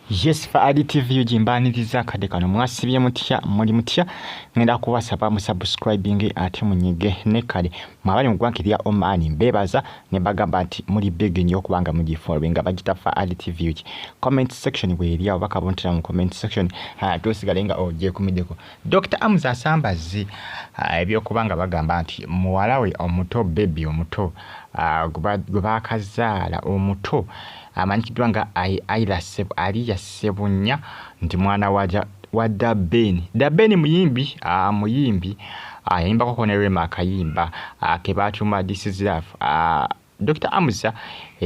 Yes, Faadi TV UG mbaaniriza akadde kano. Mwasibye mutya? Muli mutya? Ngenda kubasaba mu subscribing ate munyige ne kale mwabali mu ggwanga erya Oman, mbeebaza ne bagamba nti muli big nnyo okubanga mugifollowinga. Bagita Faadi TV UG. Comment section weeri awo, bakabuntira mu comment section, tosigale nga ogyekumiddeko. Dr. Amuza asambaze ebyokuba nga bagamba nti muwala we omuto, baby omuto gwe baakazaala omuto amanyikiddwa nga Aila Aliya Sebunya nti mwana wa Dabeni. Dabeni muyimbi, muyimbi yayimbako ne Rema akayimba ke baatuuma This Is Love. Dr. Amusa,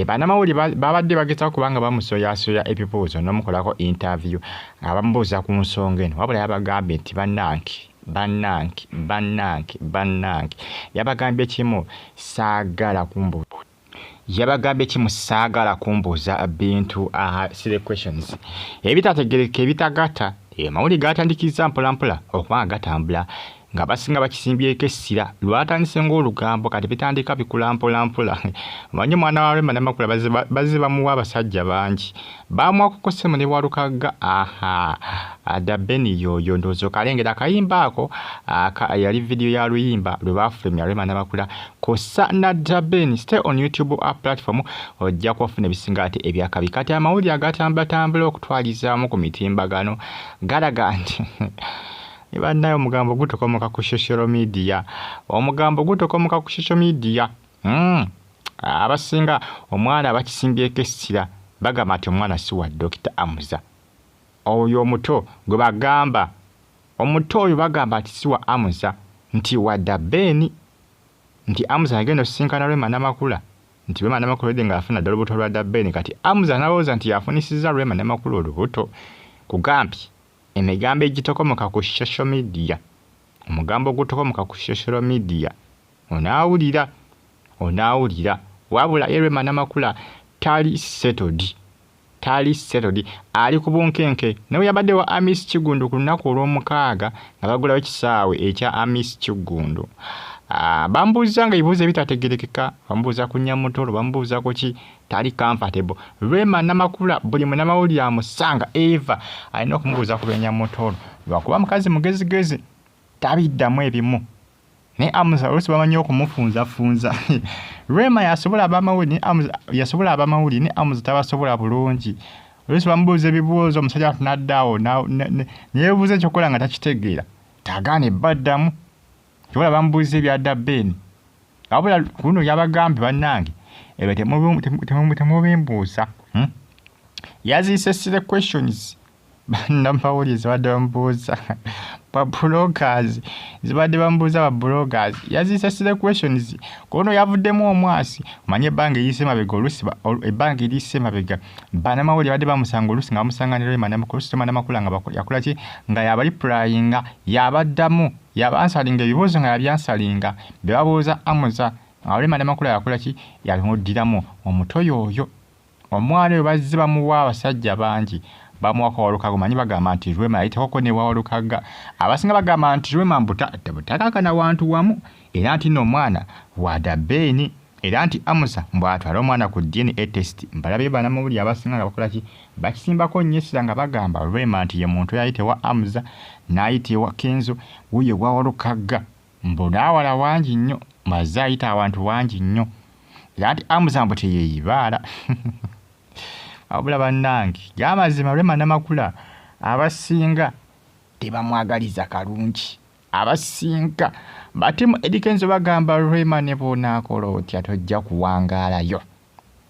bannamawulire babadde bagezaako kubanga bamusoyasoya ebibuuzo n'omukolako interview nga bamubuuza ku nsonga eno, wabula yabagambye nti bannange, bannange, bannange, bannange, yabagambye kimu, saagala kumbuuza. Yabagambye kimu, saagala kumbuuza bintu silly questions ebitategereka, ebitagatta. Amawulire gatandikizza mpolampola okuba nga gatambula nga basinga bakisimbyeko essira. Lwatandise ng'olugambo, kati bitandika bikula mpolampola. Omanyi omwana wa Rema Namakula bazze bamuwa abasajja bangi, bamuwakoko ssemu ne Walukagga. Aha, Dabeni yoyo ndowooza okalengera akayimba ako, yali vidiyo ya luyimba lwe baafulumya Rema Namakula kw'ossa na Dabeni. Stay on YouTube platform, ojja kubafuna ebisinga ate ebyakabi. Kati amawulire agatambulatambula okutwalizaamu ku mitimbagano galaga nti bannaye omugambo gutokomoka ku social media, omugambo gutokomoka ku social media. Abasinga omwana bakisimbyeko essira, bagamba nti omwana si wa Dr. Amuza. Oyo omuto gwe bagamba, omuto oyo bagamba nti si wa Amuza, nti wa Dabeni, nti Amuza yagenda osisinkana Rema Namakula, nti Rema Namakula edde ng'afuna ddala olubuto lwa Dabeni. Kati Amuza n'alowooza nti yafunisizza Rema Namakula olubuto. Kugambye emigambo egitokomoka ku social media, omugambo ogutokomoka ku social media, onaawulira, onaawulira. Wabula ye Rema Namakula tali settled, tali settled, ali ku bunkenke. Naye yabadde wa Amis Kiggundu ku lunaku olw'omukaaga nga bagulawo ekisaawe ekya Amis Kiggundu. Bamubuuza nga ebibuuzo ebitategerekeka, bamubuuza ku Nyamutolo, bamubuuza ku ki, tali comfortable. Rema Namakula buli munnamawulire amusanga eva alina okumubuuza ku byenyamutolo, lwakuba mukazi mugezigezi, tabiddamu ebimu. Naye Amuza oluusi bamanyi okumufunzafunza. Rema yasobola abamawulire, yasobola abamawulire, ne Amuza tabasobola bulungi. Oluusi bamubuuza ebibuuzo, omusajja atunadde awo neyebuuza ekyokukola nga takitegeera, tagaana ebbaddamu. Kyobola bamubuuza ebya Dabeni, wabula kuno yabagambye, bannange, ebyo temubimbuuza. Yaziise silly questions bannamawulire zibadde bamubuuza, babloggers zibadde bamubuuza, babloggers yaziise silly questions. Kuno yavuddemu omwasi. Omanye ebbanga eriyise mabega, oluusi ebbanga eriyise mabega bannamawulire badde bamusanga oluusi nga bamusanga ne Rema Namakula, oluusi Rema Namakula nga yakola ki, nga yabareplyinga, yabaddamu, yabanswelinga ebibuuzo, nga yabyansweringa bye babuuza Amuza, nga Rema Namakula yakola ki, yabimuddiramu. Omuto yooyo, omwana oyo bazze bamuwa abasajja bangi, bamuwako Walukaga. Omanyi bagamba nti Rema yayitakoko ne Walukaga. Abasinga bagamba nti Rema mbu takakana wantu wamu, era nti nno omwana wa Dabeni, era nti Amusa mbu atwale omwana ku DNA test. Mbalabye bannamawulire abasinga nga bakola ki, bakisimbako nnyo essira nga bagamba Rema nti ye muntu yayita ewa Amuza n'ayita ewa Kenzo, wuuyo gwa Walukaga, mbu n'awala wangi nnyo, mazze ayita awantu wangi nnyo, era nti Amuza mbu teyeeyibaala. Wabula bannange, gamazima Rema Namakula abasinga tebamwagaliza kalungi. Abasinga batimu Eddy Kenzo bagamba, Rema ne bw'onaakola otya tojja kuwangaalayo.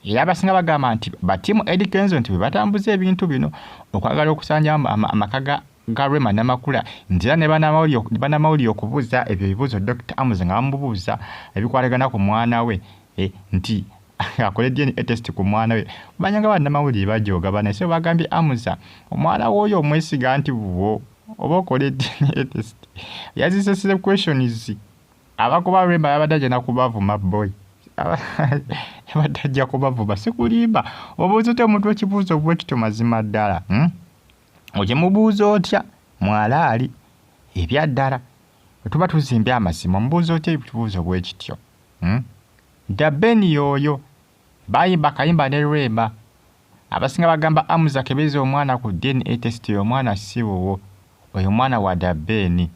Era abasinga bagamba nti batimu Eddy Kenzo nti bwe batambuza ebintu bino okwagala okusanja amaka ga Rema Namakula, nti era ne bannamawulire okubuuza ebyo ebibuuzo Dr. Amuza nga bamubuuza ebikwatagana ku mwana we, nti akole DNA test ku mwana we. Manya nga bannamawulire bajooga bana, so bagambye Amuza, omwana w'oyo omwesiga nti bwo oba okole DNA test? Yazise silly questions. Abakuba Rema yabadde agenda kubavuma, boy, yabadde ajja kubavuma, sikulimba. Obuuza otya omuntu ekibuuzo bwe kityo? Mazima ddala, Okimubuuza otya mwalaali? Ebyaddala bwe tuba tuzimbye amazima, omubuuza otya ekibuuzo bwe kityo, Dabeni yooyo bayimba akayimba ne Rema. Abasinga bagamba Amuza kebeza omwana ku DNA test, omwana si wuwo, oyo mwana wa The Ben.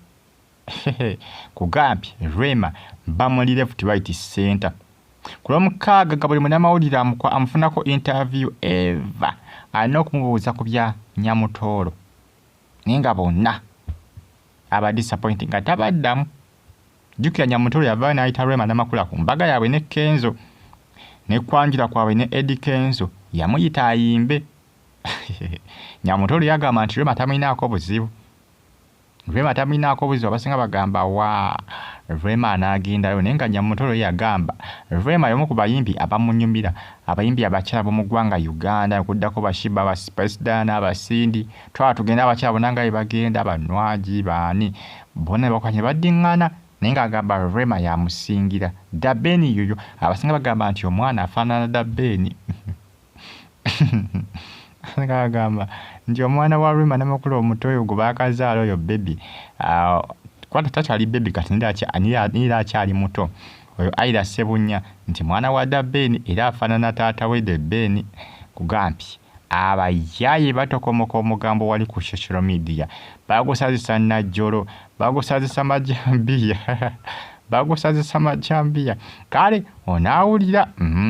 Kugambye Rema bamuli left right center. Ku Lwomukaaga nga buli munnamawulire amufunako interview eva alina okumubuuza ku bya Nyamutooro, naye nga bonna aba disappointing nga tabaddamu. Jjukira Nyamutooro yavaayo n'ayita Rema Namakula ku mbaga yaabwe ne Kenzo ne kwanjula kwabwe ne Eddy Kenzo, yamuyita ayimbe. Nyamutooro yagamba nti Rema tamulinaako buzibu, Rema tamulinaako buzibu. Abasinga bagamba wa Rema anaagendayo, naye nga Nyamutooro yagamba Rema y'omu ku bayimbi abamunyumira, abayimbi abakyala b'omu ggwanga Uganda, okuddako ba Sheebah, ba Spice Diana, abasindi twala tugende, abakyala bonna nga bwe bagenda, banwagi baani bonna bakwanye baddiŋŋana, naye ng'agamba Rema yamusingira. The Ben yoyo abasinga bagamba nti omwana afaanana The Ben. Agamba nti omwana wa Rema Namakula omuto oyo gwe baakazaala oyo baby, kuba takyali baby kati nira akyali muto, oyo Aira Ssebunya, nti mwana wa The Ben era afaanana taata we The Ben. Kugambye abayaaye batokomoka omugambo wali ku social media, bagusazisa Najjolo, bagusazisa majambiya, bagusazisa majambiya. Kale onaawulira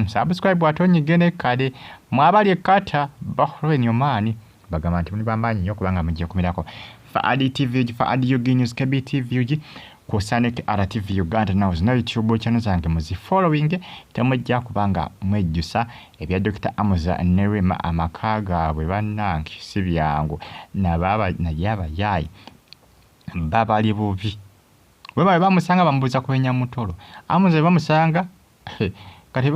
subscribe ate onyige ne kale mwabali ekkata Bahrain Oman bagamba nti muli bamaanyi nnyo kubanga mujja kumirako Faadi TV, Faadi UG News, KBTV UG, ku RTV Uganda Now zino YouTube channel zange muzifollowing, temujja kubanga mwejjusa ebya Dr. Amuza ne Rema. Amaka gaabwe bannange si byangu, naye abayaayi babali bubi. Bwe bwe bamusanga bamubuuza ku Nyamutooro. Amuza bwe bamusanga kati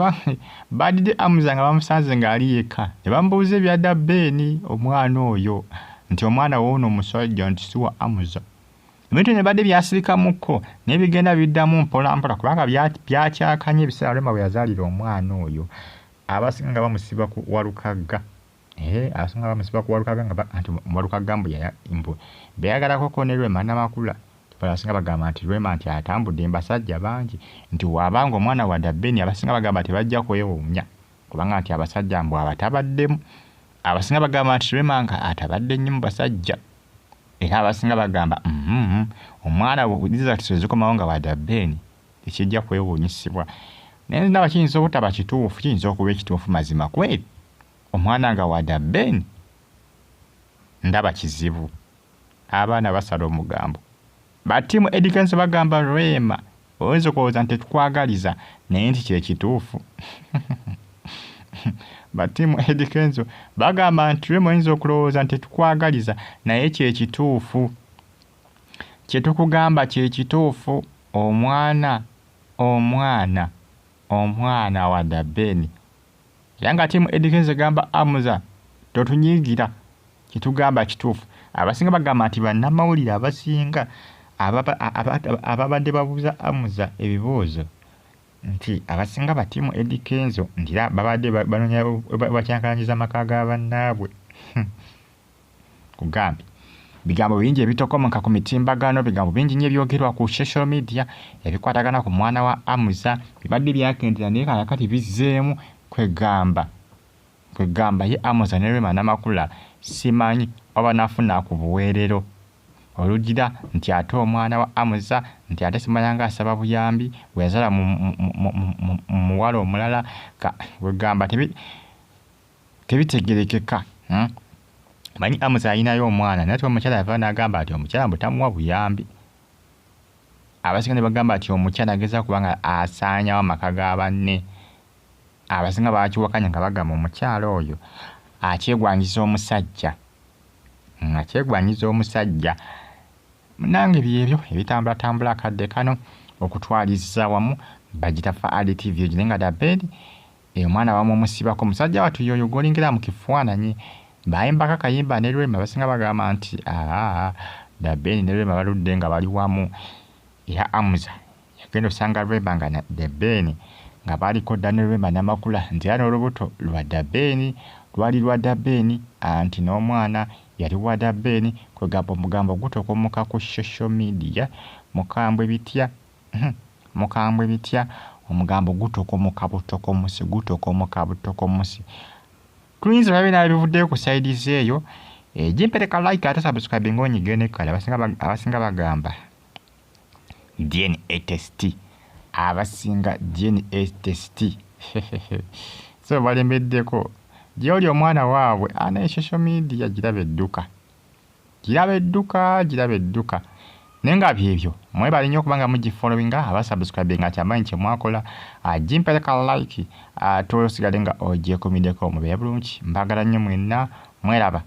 badidde Amuza nga bamusanze ng'ali yekka ne bamubuuza ebya The Ben, omwana oyo, nti omwana woono omusajja nti si wa Amuza. Ebintu bino bibadde byasirikamuko naye bigenda biddamu mpola mpola kubanga byakyakanye ebiseera Rema bwe yazaalira omwana oyo. Abasinga nga bamusiba ku Walukagga, abasinga bamusiba ku Walukagga nga nti Walukagga mbu beeyagalakoko ne Rema Namakula. Abasinga bagamba nti Rema nti atambudde mu basajja bangi, nti bw'abanga omwana wa The Ben abasinga bagamba tebajja kwewuunya kubanga nti abasajja mbu abatabaddemu. Abasinga bagamba nti Rema nga atabadde nnyo mu basajja, era abasinga bagamba omwana results zikomawo nga wa The Ben tekijja kwewuunyisibwa. Naye ndaba kiyinza obutaba kituufu, kiyinza okuba ekituufu mazima kweri omwana nga wa The Ben ndaba kizibu. Abaana basala omugambo. Ba team Eddy Kenzo bagamba Rema oyinza okulowooza nti tetukwagaliza naye nti kye kituufu. Ba team Eddy Kenzo bagamba nti Rema oyinza okulowooza nti tetukwagaliza naye kye kituufu. Kye tukugamba kye kituufu, omwana omwana omwana wa The Ben. Era nga team Eddy Kenzo egamba Amuza totunyiigira, kyetugamba kituufu. Abasinga bagamba nti bannamawulire abasinga ababadde babuuza Amuza ebibuuzo nti abasinga ba team Eddy Kenzo nti era babadde banoonya bakyankalanyiza amaka ga bannaabwe. Kugambye bigambo bingi ebitokomoka ku mitimbagano, bigambo bingi nnyo ebyogerwa ku social media ebikwatagana ku mwana wa Amuza bibadde byakendera naye kaakati bizzeemu. Kwegamba ye Amuza ne Rema Namakula simanyi oba banaafuna ku buweerero olugira nti ate omwana wa Amuza nti ate simanya asaba buyambi bwe yazaala mu muwala omulala. Kwegamba tebitegeerekeka. Manyi Amuza alinayo omwana naye ate omukyala yavaayo n'agamba nti omukyala mbu tamuwa buyambi. Abasinga ne bagamba nti omukyala agezaako kuba nga asaanyaawo amaka ga banne. Abasinga baakiwakanya nga bagamba omukyala oyo akyegwanyiza omusajja, akyegwanyiza omusajja. Munnange byebyo ebitambulatambula akadde kano okutwaliza wamu bagita Faadi TV naye nga The Ben omwana bamumusibako musajja wattu y'oyo gw'olengera mu kifaananyi. Bayimbako akayimba ne Rema, abasinga bagamba nti aa The Ben ne Rema baludde nga bali wamu. Era Amuza yagenda osanga Rema nga The Ben nga baaliko dda ne Rema Namakula nti era n'olubuto lwa The Ben lwali lwa The Ben anti n'omwana yali wa The Ben. Kwegamba omugambo gutokomoka ku social media mukambwe bitya, mukambwe bitya, omugambo gutokomoka butokomosi, gutokomoka butokomosi. Tuyinza olabe naye bivuddeyo ku side zeeyo. Gimpereka like ate subscribe ng'onyige nekkale. Abasinga bagamba DNA test, abasinga DNA test, so balemeddeko gyoli omwana waabwe ana. Social media giraba edduka, giraba edduka, giraba edduka. Naye nga byebyo, mwebale nnyo okubanga mugifollowinga, abasubscribinga kyamaanyi kyemwakola. Gimpereka like ate osigale nga ogyekumiddeko. Mubeere bulungi, mbagala nnyo mwenna, mweraba.